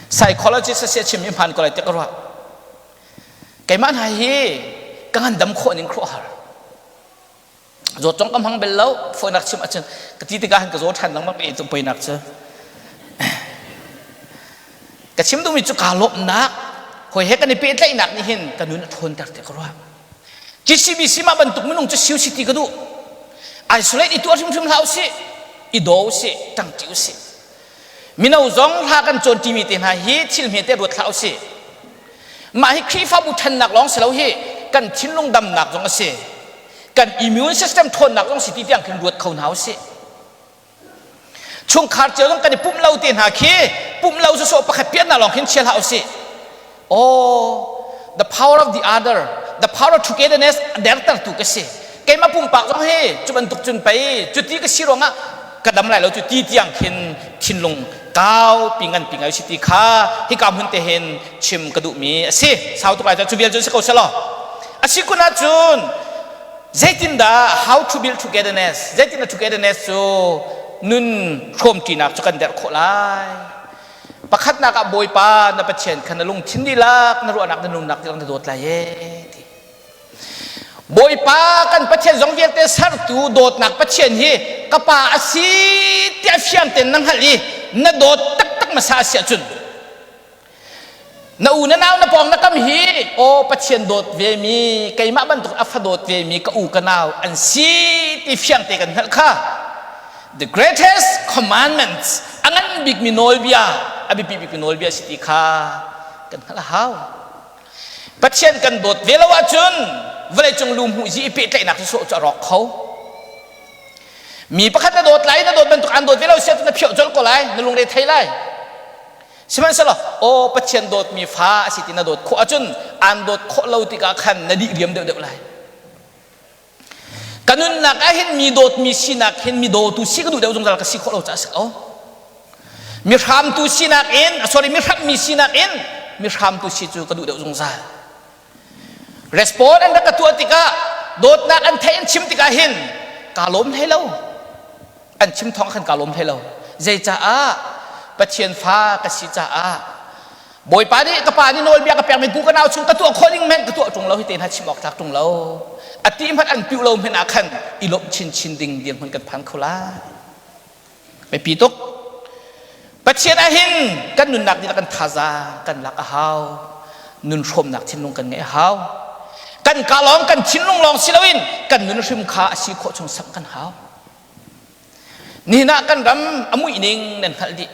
psychologist a si a chim i hmaan ko lai ti ka ruah keimah hna hi ka ngan dam khawh ning khuahar zawt zong ka hmang bel lo fawinak chim ahcun ka ti tikah han ka zaw ṭhan lengmang i poinak cu ka chim duhmi cu kaa lawmhnak hawi he kan i pehtlaihnak nih hin ka nun a ṭhawnter ti ka ruah GCBC mah bantuk minung cu siu si ti ka duh isolate i tuah hrimhrim hlah usih i daw usih ṭangṭi usih Mino zong hla kan cawn ṭimi te hna hi thil hmete ruat hlah usih. Mah hi Khrihfabu ṭhannak lawng si lo hi kan thinlung damnak zong a si. Kan immune system ṭhawnnak zong si ti tiang khin ruat kho hna usih. Chungkhar cio zong kan i pumh lo te hna khi pumh lo sawsawh pakhat piannak lawng khin chia hlah usih. Oh, the power of the other, the power of togetherness dertertu ka si. Keimah pumpak zong hi cu bantuk cun pei cuti ka si ruangah ka dam lai lo cu ti tiang khin thinlung kau pi ngan pi ngai si ti kha hika hmun te hin chim ka duhmi a si. Sau tuk lai cu vial cun si ko selaw. A si kun ahcun zeitindah how to build togetherness zeitindah togetherness cu nun hrawmṭinak cu kan derh khawh lai Pakhatnak ah Bawipa na Pathian kha na lungthin dihlak, na ruahnak, na nunnak dihlak na dawt lai ee ti. Bawipa kan Pathian zong vialte sertu dawtnak Pathian hi ka pa a si tiah fiang tein na hngalh i na dawt taktak hmasa a si ahcun na u na nau na pawng na kam hi aw Pathian dawt ve mi keimah bantuk a fa dawt ve mi ka u ka nau an si ti fiang te kan hngalh kha the greatest commandments a ngan bikmi nawlbia a biapi bikmi nawlbia si ti kha kan hngalh a hau Pathian kan dawt ve lo ahcun vawleicung lu hmuh zi i pehtlaihnak cu sawh cu a rawk kho mi pakhat na dawt lai na dawt bantuk an dawt ve lo sia na phioh colh ko lai na lungre thei lai sihmanhsehlaw aw Pathian dawtmi fa a si ti na dawt khawh ahcun an dawt khawh lo tikah khan na dih riam deuh deuh lai Ka nunnak ah hin mi dawtmi sinak hin mi dawtu si ka duh deuh zungzal ka si khawh lo caah a si ko. Mi hramtu sinak in sorry mi hrammi sinak in mi hramtu si cu ka duh deuh zungzal. Respond an rak ka tuah tikah Dawtnak an theih an chim tikah hin kaa lawm hlei lo. An chim thawng khan kaa lawm hlei lo. Zeicaah? Pathian fa ka si caah Bawipa nih ka pa nih nawlbia ka pekmi ku ka nau chung ka tuah khawh ding hmanh ka tuah ṭung lo hi te hna chim awk tlak ṭung lo. A ti hmanh an piuh lo hmanh ah khan i lawmh chinchin ding dirhmun kan phan kho lai. Biapi tuk. Pathian ah hin kan nunnak dihlak kan thazaang kan lak a hau. Nun hrawmnak thinlung kan ngeih a hau. Kan ka lawng kan thinlung lawng si loin kan nun hrim kha a si khawh chung samh kan hau. Nihin ah kan ram a muih ning nan hngalh dih.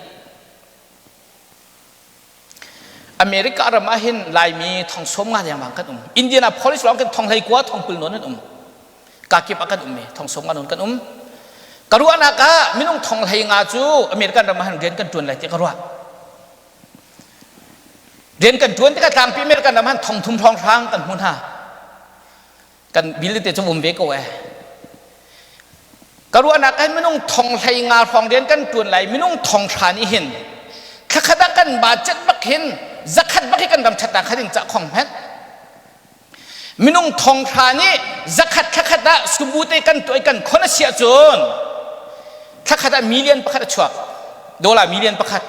America ram ah hin Laimi thong sawm nga lengmang kan um. Indianapolis lawng kan thong hlei kua thong kul nawn an um. Kakip ah kan um i thong sawm nga nawn kan um. Ka ruahnak ah minung thong hlei nga cu American ram ah hin rian kan ṭuan lai ti ka ruah. Rian kan ṭuan tikah tlangpi American ram han thong thum hrawng hrang kan hmu hna. Kan bill te cu um ve ko eh. Ka ruahnak ah minung thong hlei nga hrawng rian kan ṭuan lai minung thong hra nih hin thlakhat ah kan budget bak hin zakhat bak hi kan ram ṭhatnak kha ding cah khong hmenh. Minung thong hra nih zakhat thlakhat ah subu te kan tuah i kan khon a si ahcun thlakhat ah million pakhat a chuak. Dollar million pakhat.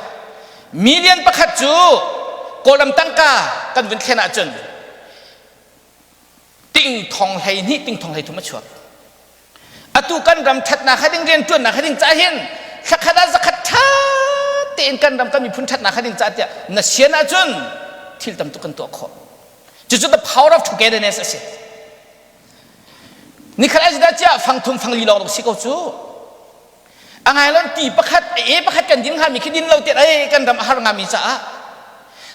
Million pakhat cu Kawlram tangka kan vun thlen ahcun ting thong 12 ting thong 33 a chuak. Atu kan ram ṭhatnak ha ding rianṭuannak ha ding ca hin thlakhat ah zakhat ṭha tein kan ram kan miphun ṭhatnak ha ding ca tiah na sian ahcun thil tam tuk kan tuah khawh. Cucu the power of togetherness a si. Nikhat ah ciah fang thum fang li lawng si ko cu. A ngai lon ti pakhat e pakhat kan din hngami khi din lo tiah ei kan ram a har ngami caah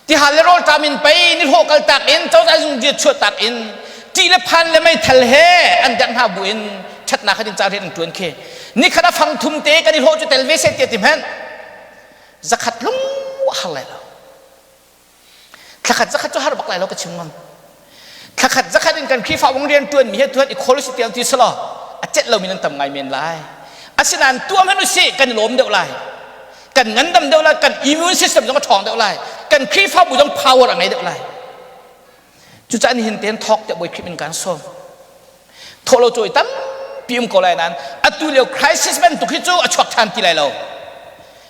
ti hal le rawl ṭam in pei ni hlawh kal tak in cozah zung dia chuah tak in ti le phan le meithal he an dengh hna bu in ṭhatnak kha ding ca rian an ṭuan khi nikhat a fang thum te kan i hlawh cu tel ve seh tiah ti hmanh zakhat lung a har lai lo. Thlakhat zakhat cu har bak lai lo ka chim ngam. Thlakhat zakhat in kan Khrihfa wong rian tuan mi he tuan i khol si tiang ti selaw a cet lomi nan tam ngai men lai. Asinain tuah hmanh usih kan i lawm deuh lai. Kan ngandam deuh lai, kan immune system zong a ṭhawng deuh lai. Kan Khrihfabu zong power a ngei deuh lai. Cucaah nihin tein thawk tiah Bawi Khrih min kan sawm. Thawh lo cawi tampi um ko lai nain atu lio crisis bantuk hi cu a chuak ṭhan ti lai lo.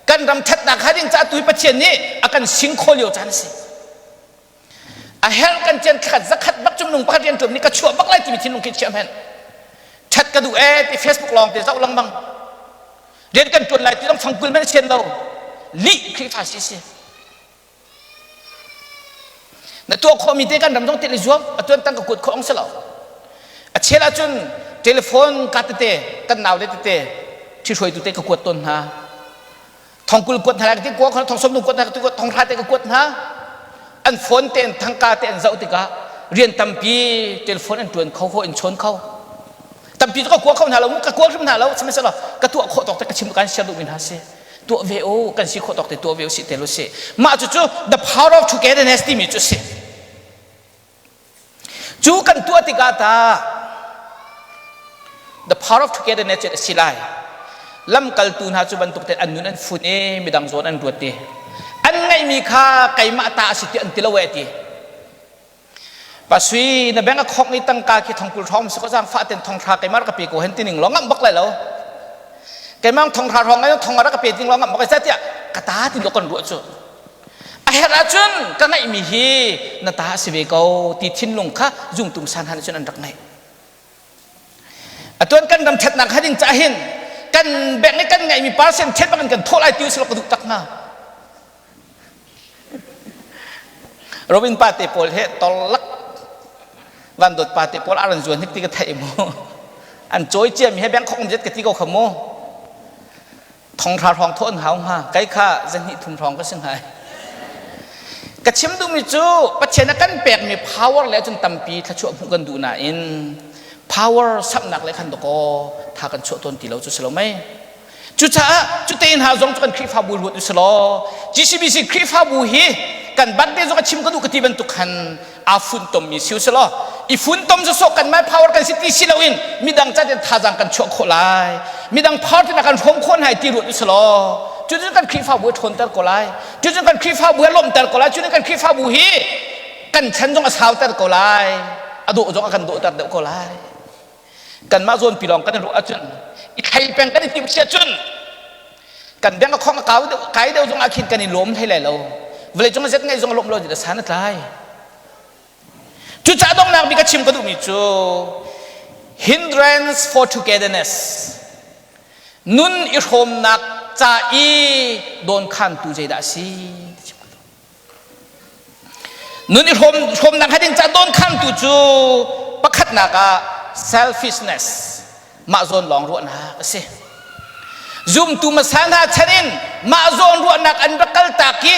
Kan ram ṭhatnak hnga ding caah tu hi Pathian nih a kan sing khaw lio caan a si. A herh kan cian thlat zakhat bak cu minung pakhat rian ṭuan nih ka chuah bak lai timi thinlung khi chia hmenh. Ṭhat ka duh ee ti Facebook lawng te zoh lengmang. Rian kan ṭuan lai ti zong fangkul hmanh sian lo. Lih Khrihfa si si. Na tuah khawhmi te kan ram zong tel i zuam atuan tang ka kuat khawh ong si lo. A chel ahcun telephone ka tete kan nau le tete ṭhihruaitu te ka kuat tawn hna. Thongkul kuat hna lai ti kuat thong sawm kuat hna ti kuat thong hra te ka kuat hna. An phone te an thangka te an zoh tikah rian tampi telephone an ṭuan kho kho in chawn kho. Tampi cu ka kua kho hna lo mu ka kua hrim hna lo sihmanhsehlaw ka tuah khawh tawk te ka chim kan share duhmi hna si. Tuah ve u kan si khawh tawk te tuah ve u si te lu si. Mah cu cu the power of togetherness timi cu si. Cu kan tuah tikah ta the power of togetherness cu a si lai. Lamkaltu hna cu bantuk ten an nun an fun i midang zawn an ruat ti. An ngeihmi kha keimah ta a si ti an ti lo e ti. Pasui na beng a khong i tangka khi thongkul hrawng si ko zaangfah ten thonghra keimah rak ka pe ko hen tining lo ngamh bak lai lo. Keimah thonghra hrawng ai thong rak ka pe ting lo ngamh bak lai tiah ka ta ti lo kan ruah cu. A herh ahcun ka ngeihmi hi na ta a si ve ko ti thinlung kha zungtum san han cun an rak ngeih. Atuan kan ram ṭhatnak hnga ding cah hin kan bank i kan ngeihmi percent ṭhet bak in kan thawh lai ti usih law ka duh tak hnga. Robin pa te pawl he torlak van dawt pa te pawl aran zuan hnik ti ka theih mu. An cawi cia mi he bank khok um zet ka ti ko kha mu. Thong hra hrawng thawh an hau hnga. Kai kha zahnih thum hrawng ka si hnga. Ka chim duhmi cu Pathian a kan pekmi power le cun tampi thluachuah hmuh kan duh nain power samhnak le khan dakaw tha kan chuah tawn ti lo cu si lo mei. Cucaah cutein hna zong cu kan Khrihfabu ruat u selaw GCBC Khrihfabu hi kan birthday zong a chim ka duh ka ti bantuk khan aa funtommi si u selaw i funtom sawsawh kan my power kan si ti si loin midang ca ten thazaang kan chuah khawh lai midang power ten kan hrawm khawh hna ti ruat u selaw cucu kan Khrihfabu a ṭhawnter ko lai cucu kan Khrihfabu a lawmhter ko lai cucu kan Khrihfabu hi kan chan zong a sauter ko lai a dawh zong a kan dawhter deuh ko lai. Kanmah zawn pi lawng kan i ruah ahcun i thlei peng kan i timh si ahcun kan beng a khong a kau deuh kai deuh zong ah khin kan i lawm hlei lai lo. Vawlei cung a zet ngeih zong a lawm lo ti san a tlai. Cucaah donghnak bik a chim ka duhmi cu hindrance for togetherness nun i hrawmnak ca i dawnkhantu zeidah a si? Nun i hrawm hrawmnak hnga ding ca dawnkhantu cu pakhatnak ah selfishness mah zawn lawng ruahnak a si. Zumtu hmasa hna chan in mah zawn ruahnak an rak kaltak i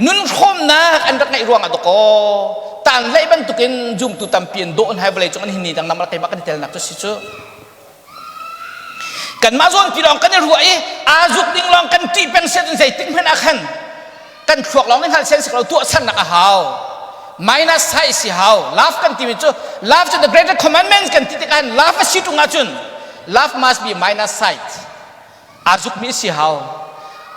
nun hrawmnak an rak ngeih ruangah dawkaw tan hlei bantukin zumtu tampi an dawh hna vawlei cung an hin ni dang nam keimah kan i telnak cu si cu. Kanmah zawn pi lawng kan i ruah i aa zuk ding lawng kan ṭih peng siah cun zeitik hmanh ah khan kan thluak lawng nih hngalh sian si lo tuahsernak a hau. Minus size si hau. Love kan timi cu love cu the greater commandments kan ti tikah love a si ṭung ahcun love must be minus size. Aa zukmi si hau.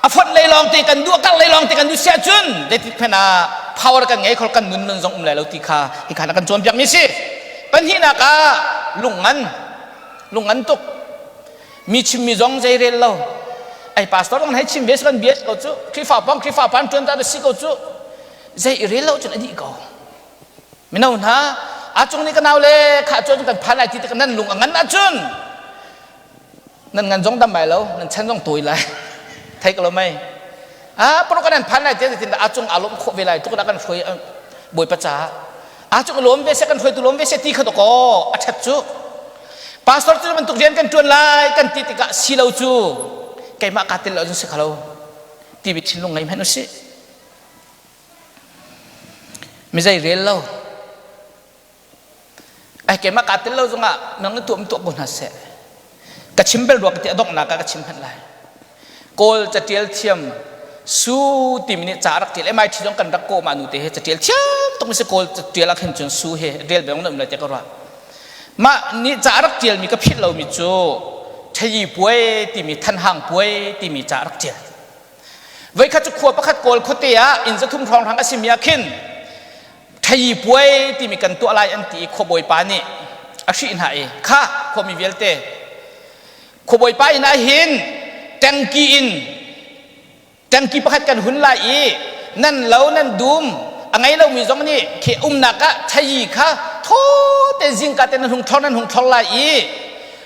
A fonh lei lawng te kan duh, a karh lei lawng te kan duh si ahcun zeitik hmanh ah power kan ngei kho kan nun nun zong um lai lo ti kha hi kha na kan cawnpiak mi si. Pahnihnak ah lungngan lungngan tuk mi chimmi zong zei rel lo ai pastor zong hei chim ve kan bia ko cu Khrihfa pang Khrihfa pan tuan ta si ko cu zei i rel lo cun a dih ko mino hna a cung nih ka nau le kha cun kan phan lai ti tik nan lung a ngan ahcun nan ngan zong dam lai lo nan chan zong tawi lai thei ko lo mei a pro kan phan lai ti tin a cung a lawm khawh ve lai tuk kan hruai bawipa caah a cung lawm ve se kan hruaitu lawm ve se ti kha to ko a that cu pastor cu bantuk rian kan tuan lai kan ti tikah si lo cu keimah ka tel lo cun si kho ti bi thinlung ngei hmanh usih mi zei rel lo Ai keimah kaa tel lo zongah nang na tuah tuah ko hna seh. Ka chim bel rua ka ti a donghnak ah ka chim hmanh lai. Kawl catial thiam Su timi nih ca rak tial MIT zong kan rak kawh mah nu te he catial thiam tuk mi si Kawl catial ah khin cun Su he rel beng na um lai tiah ka ruah. Mah nih ca rak tial mi ka philh lomi cu Thayi puai timi Thanhang puai timi ca rak tial. Voikhat cu khua pakhat Kawl khuate ah inn zathum hrawnghrang a simi ah khin Thayi puai timi kan tuah lai an ti i khuabawipa nih a hrih hna i kha khuami vialte khuabawipa inn ah hin tangki in tangki pakhat kan hun lai i nan lo nan dum a ngei lomi zong nih khi umnak ah thayi kha thaw te zingka te nan hung thlor nan hung thlor lai i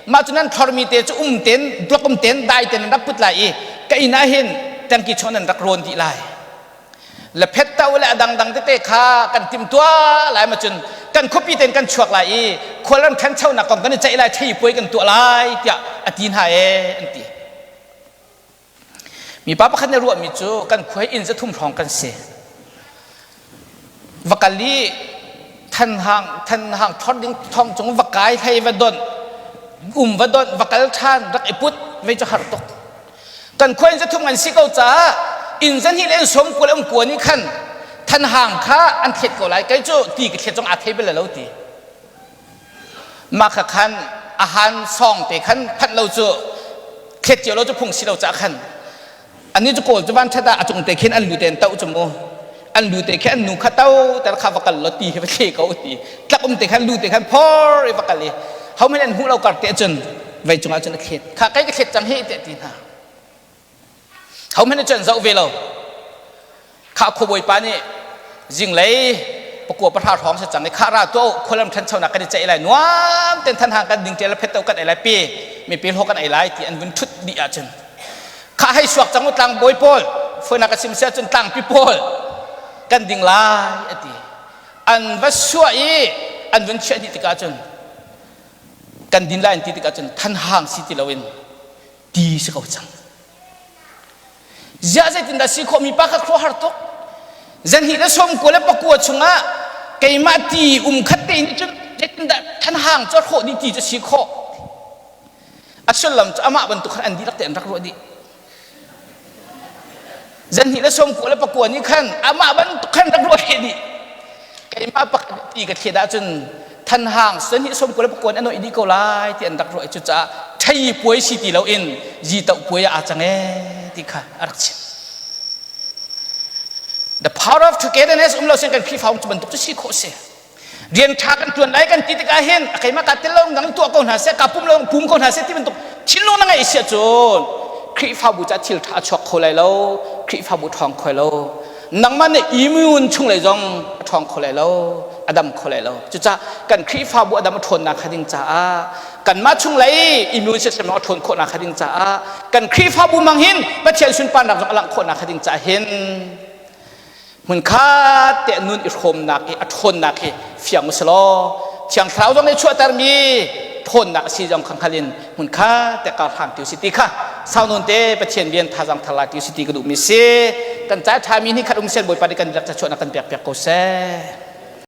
mah cu nan thlormi te cu um ten blok um ten dai ten nan rak put lai i ka inn ah hin tangki chawn nan rak rawn dih lai Le phet to le a dangdang tete kha kan timtuah lai ma cun kan khuapi ten kan chuak lai i khualram ṭhanchonak kong kan i ceih lai thei puai kan tuah lai tiah a ti hna ee an ti. Mipa pakhat nih ruahmi cu kan khua inn zathum hrawng kan si. Va kal i thanhang thanhang thor ding thong cung va kai hlei va donh um va donh va kal ṭhan rak i put vei cu har tuk. Kan khua in zathum an si ko caah inn zahnih le in sawm kua le um kua nih khan thanhang kha an thlet ko lai. Kei cu ti ka thlet zong aa thei bal lo ti. Mah kha khan a han sawng te khan phanh lo cu thlet cio lo cu phung si lo caah khan ani cu kawl cu van that ah a cung te khin an lu te an toh cu mu an lu te khi an nu kha to ter kha va kal lo ti hi va thle ko ti tlak um te khan lu te khan phor i va kal i ho men an hmuh lo kar te cun vei cungah cun a thlet kha kai ka thlet cang hi te ti hna ho men cun zoh ve lo kha khuabawi pa nih zinglei pakua pahra hrawng si cang i kha ra to khualam ṭhanchonak kan i ceih lai nuam ten than hang kan ding ṭel phet to kan ei lai pe mi pe hlawk kan ei lai ti an vun ṭhut dih ahcun kha hei suak cang u tlang bawi pawl foinak ka sim sia cun tlangpi pawl kan ding lai a ti an va suah i an vun chiah dih tikah cun kan din lai an ti tikah cun thanhang si ti loin ti si ko cang ziah zeitindah si khawh mi pa kha khuaruahhar tuk zanhnih le sawm kua le pakua chungah keimah ti um khat te in cun zeitindah thanhang cu hrawh dih ti cu si khawh a sullam cu amah bantuk khan an dihlak te an rak ruah dih zanhnih le sawm kua le pakua nih khan amah bantuk khan rak ruah dih keimah pakhat ti ka thlet ahcun thanhang zanhnih sawm kua le pakua an noih dih ko lai ti an rak ruah i cucaah thei puai si ti loin zi toh puai ah aa cang ee ti kha a rak chim the power of togetherness um lo sin kan Khrihfa cu bantuk cu si khawh si. Rian ṭha kan ṭuan lai kan ti tikah hin a keimah kaa tel lo nang tuah ko hna seh, kaa pum lo pum ko hna seh ti bantuk thinlung na ngeih si ahcun Khrihfabu ca thil ṭha a chuak kho lai lo, Khrihfabu ṭhawng kho lo. Nangmah nih immune chung lei zong a ṭhawng kho lai lo, a dam kho lai lo. Cucaah kan Khrihfabu a dam a ṭhawnnak hnga ding caah kanmah chung lei immune system a ṭhawn khawhnak hnga ding caah kan Khrihfabu mang hin Pathian sunparnak zong a langh khawhnak hnga ding caah hin hmunkhat te nun i hrawmnak i a ṭhawnnak hi fiang u law Thiang Thlarau zong nih chuahtermi ṭhawnnak a si zong kha hngal in hmunkhat te kar hlang ti si ti kha sau nawn te Pathian rian thazaang thar lai ti si ti ka duhmi si. Kan ca ṭhami ni khat um sen Bawipa nih kan rak ca chuahnak kan pek piak ko seh.